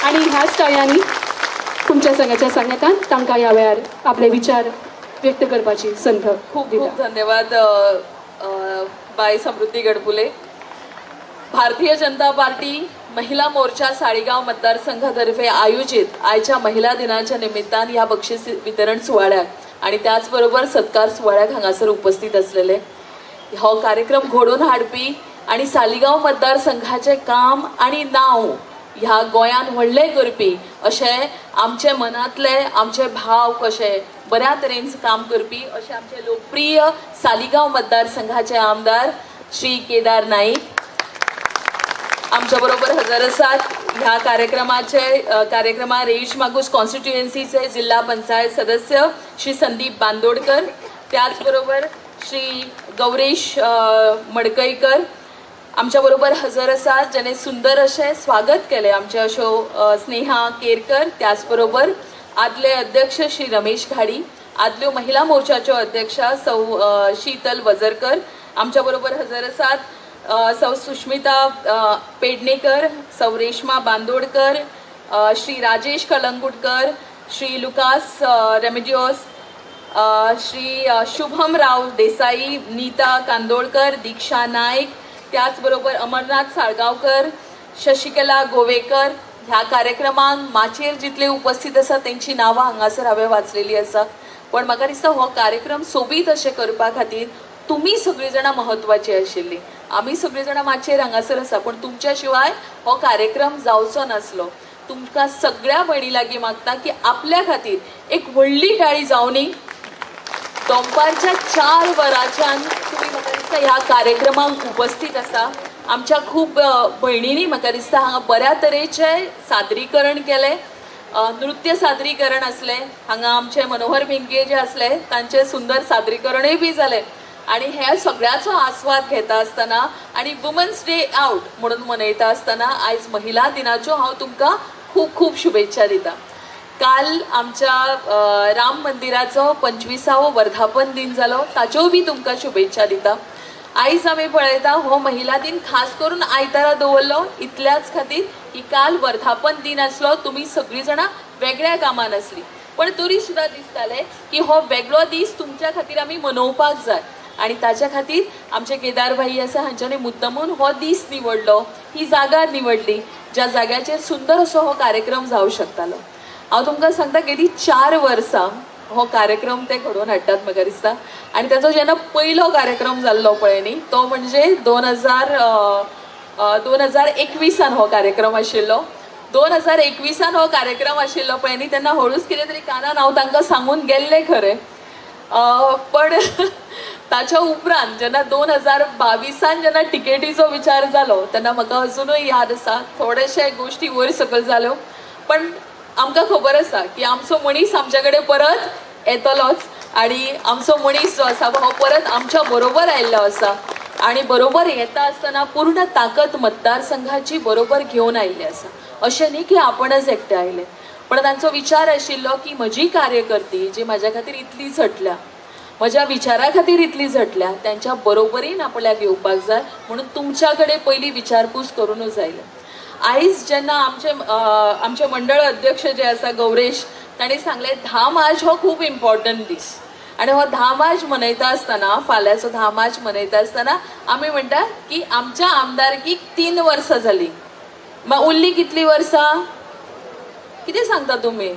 आनी ह्याच टाळयांनी तुमच्या सगळ्याच्या सांगातान तांकां ह्या वेळार आपले विचार व्यक्त करपाची संद. खूप खूप धन्यवाद बाई समृद्धी गडबुले. भारतीय जनता पार्टी महिला मोर्चा साळीगाव मतदारसंघातर्फे आयोजित आयच्या महिला दिनाच्या निमित्तान ह्या बक्षीस वितरण सुवाळ्याक आणि त्याचबरोबर सत्कार सुवाळ्याक हांगासर उपस्थित असलेले हो कार्यक्रम घडोवन हाडपी आणि सालिगांव मतदारसंघाचे काम आणि नाव ह्या गोंयांत व्हडलें करपी अशे आमचे मनांतले आमचे भाव कशे बऱ्या तरेन काम करपी अशे आमचे लोकप्रिय सालिगांव मतदारसंघाचे आमदार श्री केदार नाईक आमच्या बरोबर हजर आसात. ह्या कार्यक्रमाचे कार्यक्रमा रेईश मागूस कॉन्स्टिट्युएन्सीचे जिल्हा पंचायत सदस्य श्री संदीप बांदोडकर, त्याचबरोबर श्री गौरेश मडकईकर आमच्या बरोबर हजर आसात, ज्याने सुंदर अशें स्वागत केलें आमचे अश्यो स्नेहा केरकर, त्याचबरोबर आदले अध्यक्ष श्री रमेश घाडी, आदल्यो महिला मोर्चाच्यो अध्यक्षा सौ शीतल वजरकर आमच्या बरोबर हजर आसात, सौ सुष्मिता पेडणेकर, सौ रेश्मा बांदोडकर, श्री राजेश कलंगुटकर, श्री लुकास रेमेडियोस, श्री शुभम राव देसाई, नीता कांदोळकर, दीक्षा नाईक, त्याचबरोबर अमरनाथ साळगांवकर, शशिकला गोवेकर. ह्या कार्यक्रमांक माचयेर जितले उपस्थित आसा तेंची नांवां हांगासर हांवें वाचलेली आसा, पण म्हाका दिसता हो कार्यक्रम सोबीत अशें करपा खातीर तुमी सगळीं जाणां म्हत्वाची आशिल्ली. आमी सगळीं जाणां माचयेर हांगासर आसा, पूण तुमच्या शिवाय हो कार्यक्रम जावचो नासलो. तुमकां सगळ्या भयणी लागीं मागता की आपल्या खातीर एक व्हडली टाळी जावनी. दनपारच्या 4 वरांच्यान तुमी म्हाका दिसता ह्या कार्यक्रमाक उपस्थित आसा. आमच्या खूब भयणींनी म्हाका दिसता हांगा बऱ्या तरेचें सादरीकरण केलें, नृत्य सादरीकरण आसलें, हांगा आमचे मनोहर भिंगे जे आसले तांचें सुंदर सादरीकरणूय बी जालें. आणि ह्या सगळ्याचो आस्वाद घेता आसतना आणि वुमन्स डे आउट म्हणून मनयता आसतना आयज महिला दिनाच्यो हांव तुमकां खूब खूब शुभेच्छा दिता. काल आमच्या राम मंदिराचो 25वो वर्धापन दिन जालो, ताच्यो बी तुमकां शुभेच्छा दिता. आयज आमी पळयता हो महिला दिन खास करून आयतारा दवरलो इतल्याच खातीर की काल वर्धापन दिन आसलो, तुमी सगळीं जाणां वेगळ्या कामान आसली, पण तरी सुद्दां दिसतालें की हो वेगळो दीस तुमच्या खातीर आमी मनोवपाक जाय. आणि ताच्या खातीर आमचे केदार भाई आसा हांच्यानी मुद्दमून हो दीस निवडलो, ही जागा निवडली ज्या जाग्याचेर सुंदर असो हो कार्यक्रम जावं शकतालो. हांव तुमकां सांगता गेली 4 वर्सां हो कार्यक्रम ते घडोवन हाडटात म्हाका दिसता. आनी ताचो जेन्ना पयलो कार्यक्रम जाल्लो पळय न्ही तो म्हणजे 2021 हो कार्यक्रम आशिल्लो. 2021 हो कार्यक्रम आशिल्लो पळय न्ही तेन्ना हळूच कितें तरी कानान हांव तांकां सांगून गेल्लें खरें, पण ताच्या उपरांत जेन्ना 2022 जेन्ना टिकेटीचो विचार जालो तेन्ना म्हाका अजुनूय याद आसा थोडेशे गोश्टी वयर सकयल जाल्यो, पण आमकां खबर आसा की आमचो मनीस आमच्या कडेन परत येतलोच आणि आमचो मनीस जो आसा हो परत आमच्या बरोबर आयिल्लो आसा आणि बरोबर येता आसतना पूर्ण ताकद मतदारसंघाची बरोबर घेवन आयिल्ली आसा. अशें न्ही की आपणच एकटे आयले, पण तांचो विचार आशिल्लो की म्हजी कार्यकर्ती जी म्हाज्या खातीर इतली झटल्या, म्हज्या विचारा खातीर इतली झटल्या, त्यांच्या बरोबरीन आपल्याक येवपाक जाय म्हणून तुमच्या कडेन पयलीं विचारपूस करूनच आयले. आयज जेन्ना आमचे आमचे मंडळ अध्यक्ष जे आसा गौरेश तांणी सांगलें 10 मार्च हो खूब इम्पॉर्टंट दीस आणि हो 10 मार्च मनयता आसतना, फाल्यांचो 10 मार्च मनयता आसतना आमी म्हणटा की आमच्या आमदारकीक 3 वर्सां जालीं, मागीर उरली कितलीं वर्सां? कितें सांगता तुमी?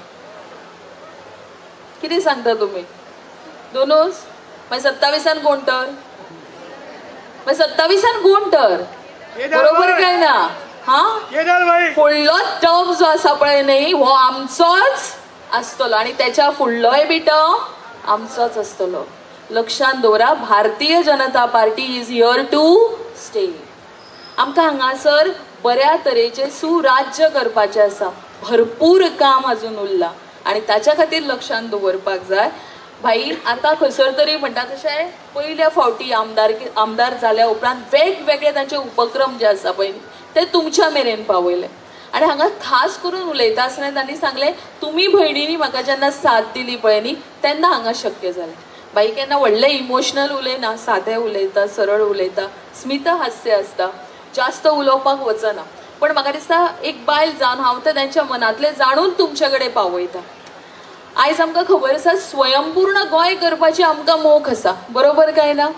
कितें सांगता तुमी? दोनूच? मागीर 27 कोण तर? मागीर 27 कोण तर? बरोबर काय ना? हा, फुडलो टर्म जो आसा पळय न्ही हो आमचोच आसतलो आणि त्याच्या फुडलोय बी टर्म आमचोच आसतलो. लक्षांत दवरा, Bharatiya Janata Party is here to stay. आमकां हांगासर बऱ्या तरेचें सुराज्य करपाचें आसा, भरपूर काम अजून उरलां आणि ताच्या खातीर लक्षांत दवरपाक जाय. भाई आतां खंयसर तरी म्हणटा तशें पयल्या फावटी आमदार जाल्या उपरांत वेगवेगळे तांचे उपक्रम जे आसा पळय ते तुमच्या मेरेन पावयले. आनी हांगा खास करून उलयता आसतना तांणी सांगलें तुमी भयणींनी म्हाका जेन्ना साथ दिली पळय न्ही तेन्ना हांगा शक्य जालें. बाई केन्ना व्हडलें इमोशनल उलयना, सादें उलयता, सरळ उलयता, स्मित हास्य आसता, जास्त उलोवपाक वचना. पण म्हाका दिसता एक बायल जावन हांव तर त्यांच्या मनांतलें जाणून तुमचे कडेन पावयता. आयज आमकां खबर आसा स्वयंपूर्ण गोंय करपाची आमकां मोख आसा, बरोबर काय ना?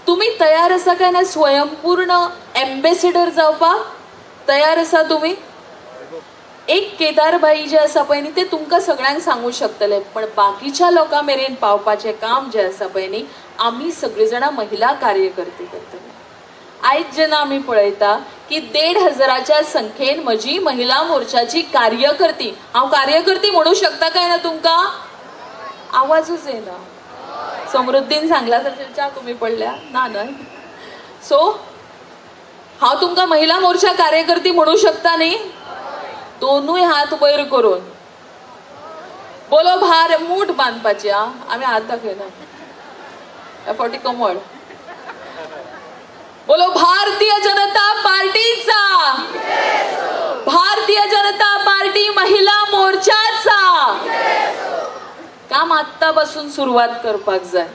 तुमी तयार आसा काय ना स्वयंपूर्ण एम्बेसिडर जावपाक? तयार आसा तुमी? एक केदारभाई जे आसा पळय न्ही ते तुमकां सगळ्यांक सांगू शकतले, पण बाकीच्या लोकां मेरेन पावपाचें काम जें आसा पळय न्ही आमी सगळीं जाणां महिला कार्यकर्ते करतले. आयज जेन्ना आमी पळयता की 1,500च्या संख्येन म्हजी महिला मोर्चाची कार्यकर्ती, हांव कार्यकर्ती म्हणू शकता काय ना तुमकां? आवाजूच येना. समृद्धीन सांगला तर च्या तुमी पडल्या ना न्हय? सो हांव तुमकां महिला मोर्चा कार्यकर्ती म्हणू शकता न्ही? दोनूय हात वयर करून बोलो भार मूठ बांदपाची. आमी हात दाखयना ह्या फावटी कमळ. बोलो भारतीय जनता पार्टीचा, भारतीय जनता पार्टी महिला मोर्चाचा. काम आत्तापासून सुरवात करपाक जाय.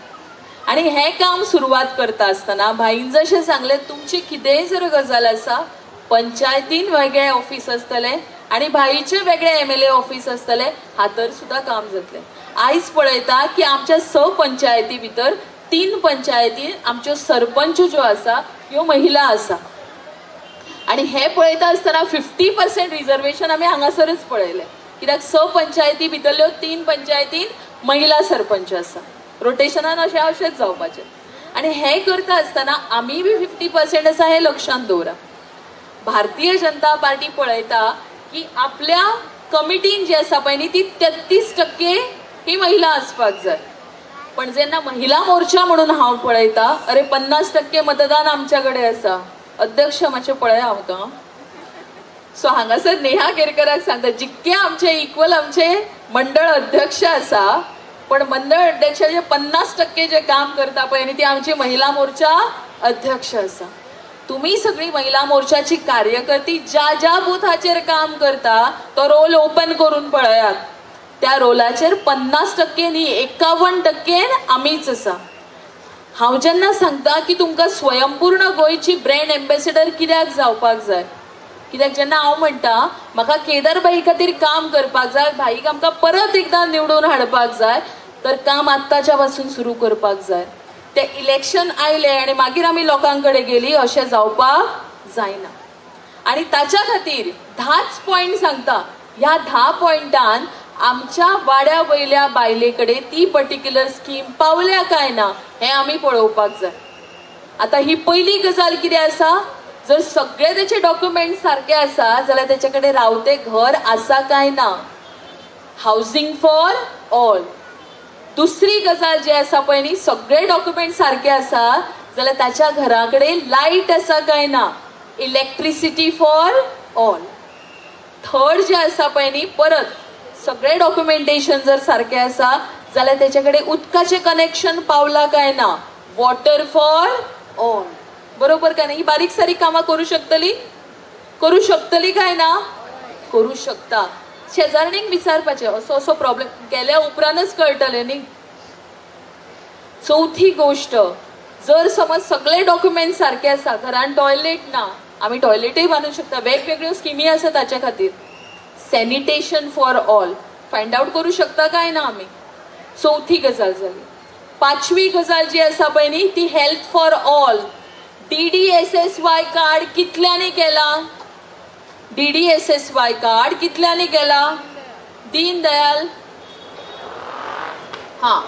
आनी हें काम सुरवात करता आसतना भाईन जशें सांगलें, तुमची कितेंय जर गजाल आसा पंचायतीन वेगळे ऑफिस आसतलें आनी भाईचे वेगळे MLA office आसतलें, हातर सुद्दां काम जातलें. आयज पळयता की आमच्या 6 पंचायती भितर 3 पंचायती आमच्यो सरपंच ज्यो आसा ह्यो महिला आसा. आनी हें पळयता आसतना 50% रिजर्वेशन आमी हांगासरच पळयलें, कित्याक 6 पंचायती भितरल्यो 3 पंचायतीन महिला सरपंच आसा. रोटेशनान अशें अशेंच जावपाचें. आनी हें करता आसतना आमी बी 50% आसा हें लक्षांत दवरा. भारतीय जनता पार्टी पळयता की आपल्या कमिटीन जी आसा पळय न्ही ती 33% ही महिला आसपाक जाय. पण जेन्ना महिला मोर्चा म्हणून हांव पळयता, अरे 50% मतदान आमच्या कडेन आसा. अध्यक्ष मातशें पळया आमकां. सो हांगासर नेहा केरकराक सांगता, जितके आमचे इक्वल आमचे मंडळ अध्यक्ष आसा, पण मंडळ अध्यक्षाचे 50% जे काम करता पळय न्ही ती आमची महिला मोर्चा अध्यक्ष आसा. तुम्ही सगळी महिला मोर्चाची कार्यकर्ती ज्या ज्या बुथाचेर काम करता तो रोल ओपन करून पळयात, त्या रोलाचेर 50% न्ही 51% आमीच आसा. हांव जेन्ना सांगता की तुमकां स्वयंपूर्ण गोंयची ब्रँड एम्बेसिडर कित्याक जावपाक जाय, कित्याक जेन्ना हांव म्हणटा म्हाका केदारभाई खातीर काम करपाक जाय, भाईक आमकां परत एकदां निवडून हाडपाक जाय, तर काम आत्ताच्या पासून सुरू करपाक जाय. ते इलेक्शन आयले आनी मागीर आमी लोकां कडेन गेली अशें जावपाक जायना. आनी ताच्या खातीर 10 पॉयंट सांगता. ह्या 10 पॉयंटान आमच्या वाड्या वयल्या बायले कडेन ती पर्टिक्युलर स्कीम पावल्या काय ना हें आमी पळोवपाक जाय. आतां ही पयली गजाल कितें आसा, जर सगळे तेचे डॉक्युमेंट सारके आसा जाल्यार तेचे कडेन रावतें घर आसा काय ना, हावजींग फॉर ऑल. दुसरी गजाल जी आसा पळय न्ही, सगळे डॉक्युमेंट सारके आसा जाल्यार ताच्या घरा कडेन लायट आसा काय ना, इलेक्ट्रिसिटी फॉर ऑल. थर्ड जे आसा पळय न्ही, परत सगळे डॉक्युमेंटेशन जर सारकें आसा जाल्यार तेचे कडेन उदकाचें कनेक्शन पावलां काय ना, वॉटर फॉर ऑल. बरोबर काय ना? ही बारीक सारीक कामां करूं शकतली, करूं शकतली काय ना? करूं शकता. शेजारणीक विचारपाचें असो असो प्रॉब्लेम गेल्या उपरांतच कळटलें न्ही. चवथी गोश्ट, जर समज सगळे डॉक्युमेंट सारके आसा, घरान टॉयलेट ना, आमी टॉयलेटय बांदूंक शकता, वेगवेगळ्यो स्किमी आसा ताच्या खातीर. Sanitation for all find out करूं शकता काय ना आमी. चवथी गजाल जाली. पांचवी गजाल जी आसा पळय न्ही ती health for all. DDSSY card कितल्यांनी केला? DDSSY card कितल्यांनी केला? दीनदयाल हां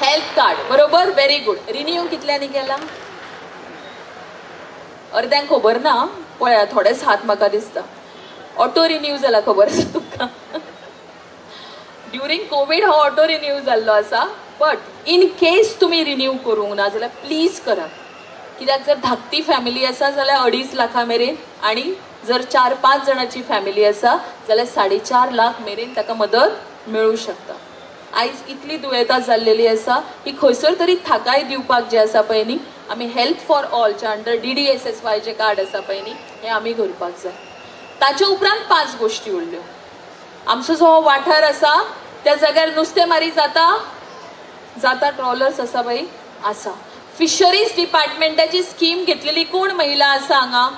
हेल्थ कार्ड, बरोबर, व्हेरी गुड. रिन्यू कितल्यांनी केला? अर्द्यांक खबर ना, पळया थोडेच हात म्हाका दिसता. ऑटो रिन्यू जाला, खबर आसा तुमकां? ड्युरींग कोवीड हो ऑटो रिन्यू जाल्लो आसा, बट इन केस तुमी रिन्यू करूंक ना जाल्यार प्लीज करात. कित्याक जर धाकटी फॅमिली आसा जाल्यार 2.5 लाखां मेरेन, आनी जर 4-5 जाणांची फॅमिली आसा जाल्यार 4.5 लाख मेरेन ताका मदत मेळूं शकता. आयज इतली दुयेंतां जाल्लेली आसा की खंयसर तरी थाकाय दिवपाक जे आसा पळय न्ही, आमी हेल्थ फॉर ऑलच्या अंडर DDSSY जे कार्ड आसा पळय न्ही हें आमी करपाक जाय. ताचे उपरांत 5 गोश्टी उरल्यो. आमचो जो हो वाठार आसा त्या जाग्यार नुस्तेमारी जाता जाता, ट्रॉलर्स आसा बाई आसा. फिशरीज डिपार्टमेंटाची स्कीम घेतलेली कोण महिला आसा हांगा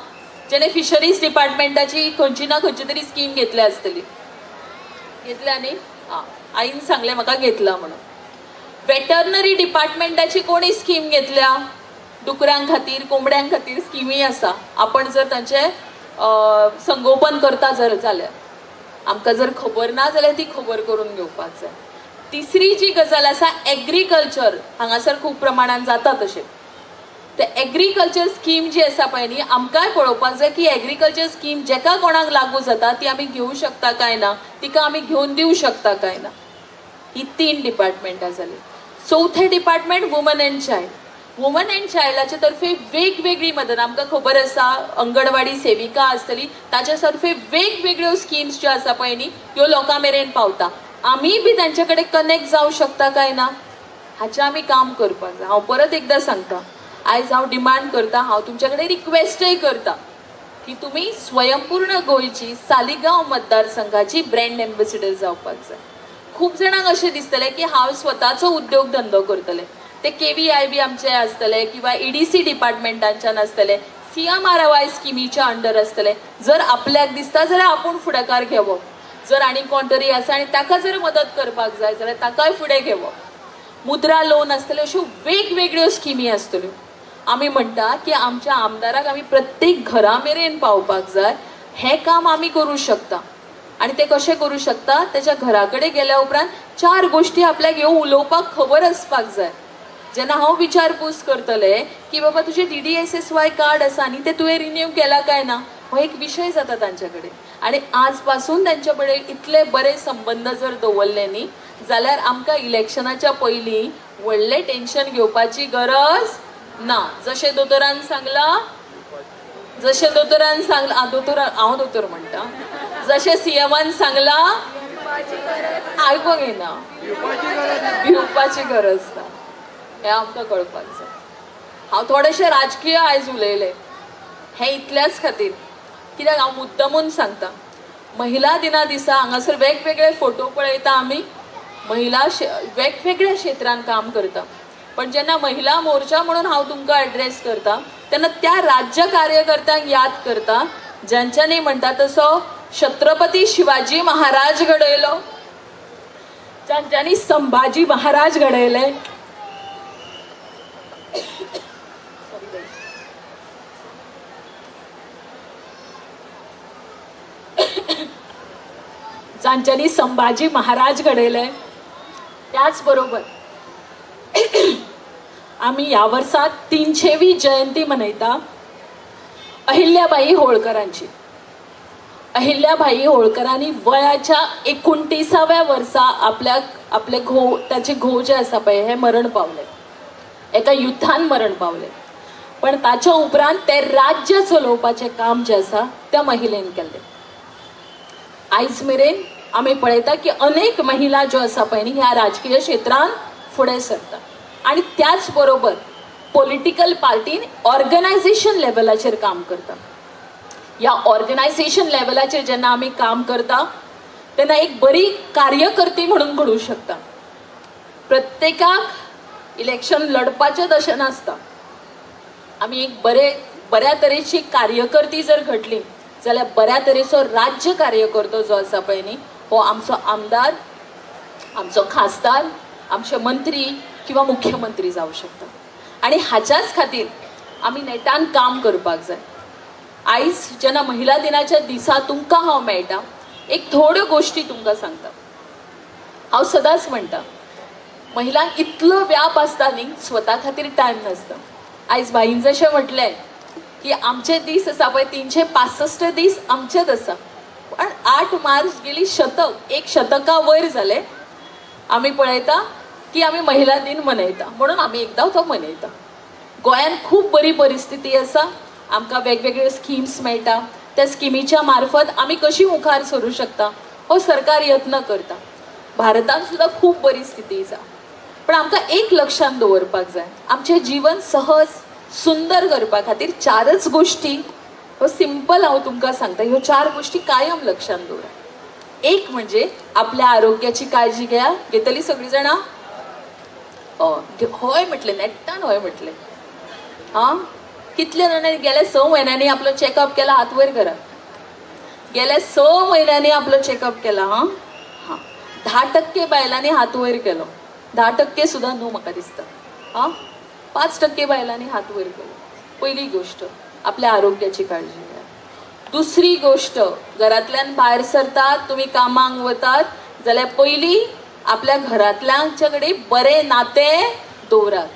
जेणे फिशरीज डिपार्टमेंटाची खंयची ना खंयची तरी स्कीम घेतल्या आसतली. घेतल्या न्ही? आं, आईन सांगलें म्हाका घेतला म्हणून. वेटरनरी डिपार्टमेंटाची कोणी स्कीम घेतल्या? डुकरां खातीर, कोंबड्यां खातीर स्किमी आसा. आपण जर तांचे संगोपन करता जर जाल्यार, आमकां जर खबर ना जाल्यार ती खबर करून घेवपाक जाय. तिसरी जी गजाल आसा, एग्रीकल्चर हांगासर खूब प्रमाणान जाता तशें. ते एग्रीकल्चर स्कीम जी आसा पळय न्ही, आमकांय पळोवपाक जाय की एग्रीकल्चर स्कीम जेका कोणाक लागू जाता ती आमी घेवं शकता काय ना, तिका आमी घेवन दिवं शकता काय ना. ही 3 डिपार्टमेंटां जाली. चवथें department woman and child. Woman and चायल्डाचे तर्फे वेगवेगळी मदत आमकां खबर आसा. अंगणवाडी सेविका आसतली, ताच्या तर्फे वेगवेगळ्यो स्किम्स ज्यो आसा पळय न्ही त्यो लोकां मेरेन पावता. आमी बी तांचे कडेन कनेक्ट जावं शकता काय ना हाचें आमी काम करपाक जाय. हांव परत एकदां सांगता, आयज हांव डिमांड करता, हांव तुमचे कडेन रिक्वेस्टय करता की तुमी स्वयंपूर्ण गोंयची सालिगांव मतदारसंघाची ब्रँड एम्बेसिडर जावपाक जाय. खूब जाणांक अशें दिसतलें की हांव स्वताचो उद्योग धंदो करतलें, ते KVIB आमचे आसतले किंवा EDC डिपार्टमेंटांच्यान आसतले, CMRY स्किमीच्या अंडर आसतले. जर आपल्याक दिसता जाल्यार आपूण फुडाकार घेवप, जर आनी कोण तरी आसा आनी ताका जर मदत करपाक जाय जाल्यार ताकाय फुडें घेवप. मुद्रा लोन आसतले, अश्यो वेगवेगळ्यो स्किमी आसतल्यो. आमी म्हणटा की आमच्या आमदाराक आमी प्रत्येक घरा मेरेन पावपाक जाय. हें काम आमी करूं शकता. आनी ते कशें करूं शकता? तेच्या घरा कडेन गेल्या उपरांत 4 गोश्टी आपल्याक ह्यो उलोवपाक खबर आसपाक जाय. जेन्ना हांव विचारपूस करतले की बाबा तुजें DDSSY card आसा न्ही, तें तुवें रिन्यू केलां काय ना, हो एक विशय जाता तांचे कडेन. आनी आज पासून तांचे कडेन इतले बरे संबंद जर दवरले न्ही जाल्यार आमकां इलेक्शनाच्या पयलीं व्हडलें टेन्शन घेवपाची गरज ना. जशें दोतोरान सांगलां, जशें दोतोरान सांगलां, दोतोर हांव दोतोर म्हणटा, जशें सीएमान सांगलां, आयकूंक येना, भिवपाची गरज ना, हें आमकां कळपाक जाय. हांव थोडेशें राजकीय आयज उलयलें हें इतल्याच खातीर, कित्याक हांव मुद्दमून सांगता, महिला दिना दिसा हांगासर वेगवेगळे फोटो पळयता आमी, महिला वेगवेगळ्या क्षेत्रांत काम करता. पण जेन्ना महिला मोर्चा म्हणून हांव तुमकां एड्रेस करता तेन्ना त्या राज्य कार्यकर्त्यांक याद करता ज्यांच्यानी म्हणटा तसो छत्रपती शिवाजी महाराज घडयलो, ज्यांच्यानी संभाजी महाराज घडयले, जांच्यांनी संभाजी महाराज घडयले. त्याच बरोबर आमी ह्या वर्सा 300वी जयंती मनयता अहिल्याबाई होळकरांची. अहिल्याबाई होळकरांनी वयाच्या 29व्या वर्सा आपल्याक आपले घोव, ताचे घोव जे आसा पळय हे मरण पावले, एका युद्धान मरण पावले. पण ताच्या उपरांत ते राज्य चलोवपाचें काम जें आसा त्या महिलेन केल्लें. आयज मेरेन आमी पळयता की अनेक महिला ज्यो आसा पळय न्ही ह्या राजकीय क्षेत्रांत फुडें सरता आनी त्याच बरोबर पॉलिटिकल पार्टीन ऑर्गनायझेशन लेवलाचेर काम करता. ह्या ऑर्गनायझेशन लेवलाचेर जेन्ना आमी काम करता तेन्ना एक बरी कार्यकर्ती म्हणून घडूं शकता. प्रत्येकाक इलेक्शन लढपाचें अशें नासता. आमी एक बऱ्या तरेची कार्यकर्ती जर घडली जाल्यार बऱ्या तरेचो राज्य कार्यकर्तो जो आसा पळय न्ही हो आमचो आमदार, आमचो खासदार, आमचे मंत्री किंवा मुख्यमंत्री जावं शकता. आनी हाच्याच खातीर आमी नेटान काम करपाक जाय. आयज जेन्ना महिला दिनाच्या दिसा तुमकां हांव मेळटा, एक थोड्यो गोश्टी तुमकां सांगता. हांव सदांच म्हणटा महिलांक इतलो व्याप आसता न्ही, स्वता खातीर टायम नासता. आयज बाईन जशें म्हटलें की आमचे दीस आसा पळय 365 दीस आमचेच आसा, पण 8 मार्च गेली शतक, एक शतका वयर जाले आमी पळयता की आमी महिला दिन मनयता, म्हणून आमी एकदां तो मनयता. गोंयांत खूब बरी परिस्थिती आसा, आमकां वेगवेगळ्यो स्किम्स मेळटा, त्या स्किमीच्या मार्फत आमी कशी मुखार सरूं शकता हो सरकार यत्न करता. भारतांत सुद्दां खूब बरी स्थिती आसा, पण आमकां एक लक्षांत दवरपाक जाय, आमचें जीवन सहज सुंदर करपा खातीर 4 गोश्टी, हो सिंपल हांव तुमकां सांगता, ह्यो 4 गोश्टी कायम लक्षांत दवरा. एक म्हणजे आपल्या आरोग्याची काळजी घेया. घेतली सगळीं जाणां? हय म्हटलें, नेट्टान हय म्हटलें. हां, कितले जाणांनी गेल्या 6 म्हयन्यांनी आपलो चॅकअप केला? हात वयर करा. गेल्या 6 म्हयन्यांनी आपलो चॅकअप केला? हां हां 10% बायलांनी हात वयर केलो. 10% सुद्दां न्हू म्हाका दिसता. हां 5% बायलांनी हात वयर केलो. पयली गोश्ट, आपल्या आरोग्याची काळजी घ्या. दुसरी गोश्ट, घरांतल्यान भायर सरतात तुमी कामाक वतात जाल्यार पयली आपल्या घरांतल्यांच्या कडेन बरें नातें दवरात.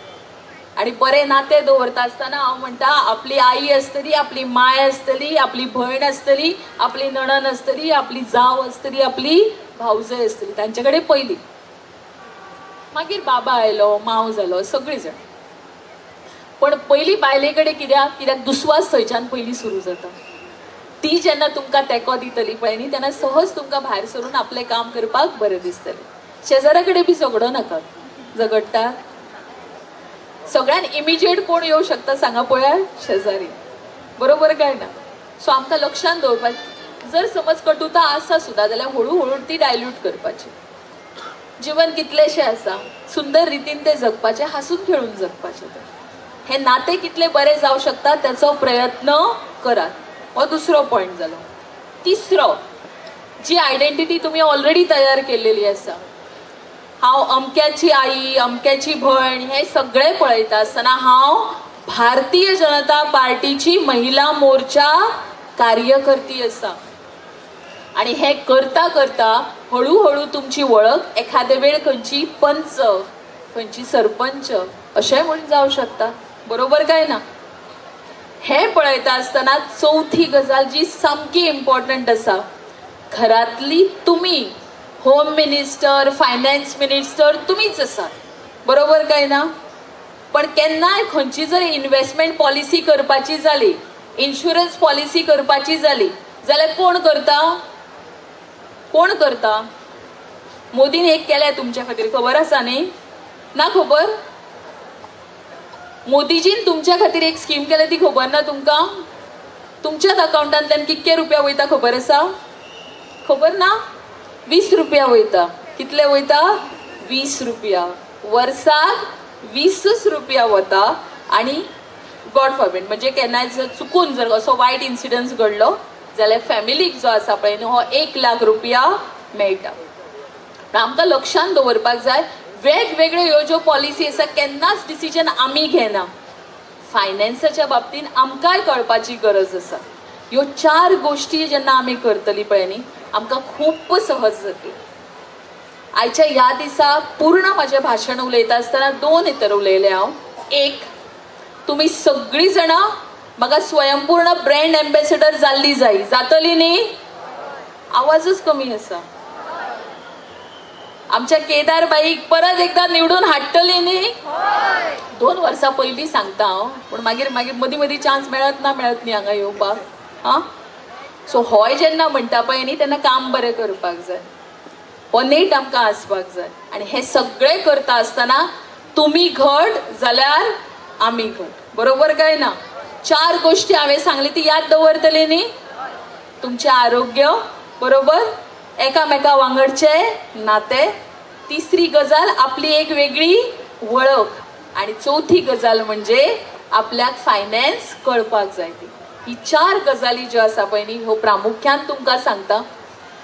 आनी बरें नातें दवरता आसतना हांव म्हणटा आपली आई आसतली, आपली माय आसतली, आपली भयण आसतली, आपली नणन आसतली, आपली जाव आसतली, आपली भावजय आसतली, तांचे कडेन पयली. मागीर बाबा आयलो, माव जालो, सगळीं जाण. पण पयली बायले कडेन कित्याक? कित्याक दुस्वास थंयच्यान पयली सुरू जाता. ती जेन्ना तुमकां तेंको दितली पळय न्ही, तेन्ना सहज तुमकां भायर सरून आपलें काम करपाक बरें दिसतलें. शेजारा कडेन बी झगडो नाका. झगडटा सगळ्यान इमिजिएट कोण येवं शकता सांगा पळया? शेजारी. बरोबर काय ना? सो आमकां लक्षांत दवरपाक, जर समज कटुता आसा सुद्दां जाल्यार हळू हळू ती डायल्यूट करपाची. जिवन कितलेशें आसा, सुंदर रितीन तें जगपाचें, हांसून खेळून जगपाचें. तें हे नातें कितले बरें जावं शकता त्याचो प्रयत्न करात. हो दुसरो पॉयंट जालो. तिसरो, जी आयडेंटिटी तुमी ऑलरेडी तयार केलेली आसा, हांव अमक्याची आई, अमक्याची भयण, हे सगळें पळयता आसतना हांव भारतीय जनता पार्टीची महिला मोर्चा कार्यकर्ती आसा. आनी हे करता करता हळूहळू तुमची वळख एखादे वेळ खंयची पंच, खंयची सरपंच अशें म्हूण जावं शकता. बरोबर काय ना? हे पळयता आसतना चवथी गजाल जी सामकी इम्पॉर्टंट आसा, घरांतली तुमी होम मिनिस्टर, फायनान्स मिनिस्टर तुमीच आसात. बरोबर काय ना? पण केन्नाय खंयची जर इन्व्हेस्टमेंट पॉलिसी करपाची जाली, इन्शुरन्स पॉलिसी करपाची जाली जाल्यार कोण करता? कोण करता? मोदीन एक केलें तुमच्या खातीर, खबर आसा न्ही? ना खबर? मोदीजीन तुमच्या खातीर एक स्कीम केल्या ती खबर ना तुमकां? तुमच्याच अकाउंटांतल्यान कितके रुपया वयता खबर आसा? खबर ना? 20 रुपया वयता. कितले वयता? 20 रुपया. वर्साक 20 रुपया वता. आनी गॉड फॉरबीड, म्हणजे केन्नाय जर चुकून जर असो वायट इन्सिडन्स घडलो जाल्यार फॅमिलीक जो आसा पळय न्हू हो 1 लाख रुपया मेळटा. आमकां लक्षांत दवरपाक जाय, वेगवेगळ्यो ह्यो ज्यो पॉलिसी आसा केन्नाच डिसिजन आमी घेना. फायनान्साच्या बाबतींत आमकांय कळपाची गरज आसा. ह्यो 4 गोश्टी जेन्ना आमी करतली पळय न्ही, आमकां खूब सहज जातली. आयच्या ह्या दिसा पूर्ण म्हाजें भाशण उलयता आसतना 2 हेतर उलयलें हांव. एक, तुमी सगळीं जाणां म्हाका स्वयंपूर्ण ब्रँड एम्बेसेडर जाल्ली जाय. जातली न्ही? आवाजच कमी आसा. आमच्या केदारबाईक परत एकदा निवडून हाडटली न्ही? 2 वर्सां पयलीं सांगता हांव, पूण मागीर मागीर मदीं मदीं चान्स मेळत ना, मेळत न्ही हांगा येवपाक. हां, सो होय जेन्ना म्हणटा पळय न्ही तेन्ना काम बरें करपाक जाय, हो नेट आमकां आसपाक जाय. आनी हें सगळें करता आसतना तुमी घट जाल्यार आमी घट. बरोबर काय ना? 4 गोश्टी हांवें सांगली ती याद दवरतली न्ही? तुमचें आरोग्य, बरोबर, एकामेका वांगडचे नाते, तिसरी गजाल आपली एक वेगळी वळख, आनी चवथी गजाल म्हणजे आपल्याक फायनान्स कळपाक जाय. ती ही 4 गजाली ज्यो आसा पळय न्ही, ह्यो प्रामुख्यान तुमकां सांगता.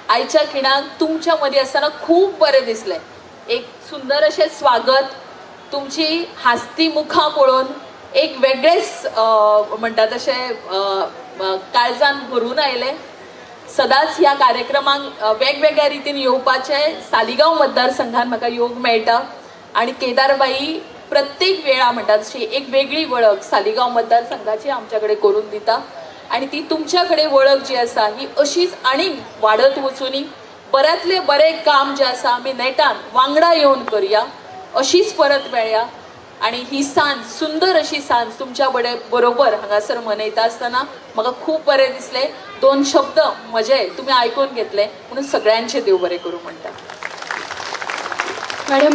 आयच्या खिणाक तुमच्या मदीं आसतना खूब बरें दिसलें. एक सुंदर अशें स्वागत, तुमची हासती मुखां पळोवन एक वेगळेच म्हणटा तशें काळजान भरून आयलें. सदांच ह्या कार्यक्रमांक वेगवेगळ्या रितीन येवपाचें सालिगांव मतदारसंघान म्हाका योग मेळटा. आनी केदारबाई प्रत्येक वेळा म्हणटा तशी एक वेगळी वळख सालिगांव मतदारसंघाची आमच्या कडेन करून दिता. आनी ती तुमच्या कडेन वळख जी आसा ही अशीच आनीक वाडत वचुनी. बऱ्यांतलें बरें काम जें आसा आमी नेटान वांगडा येवन करया. अशीच परत मेळया. आनी ही सांज, सुंदर अशी सांज तुमच्या बरोबर हांगासर मनयता आसतना म्हाका खूब बरें दिसलें. 2 शब्द म्हजे तुमी आयकून घेतले म्हणून सगळ्यांचे देव बरें करूं म्हणटा. मॅडम.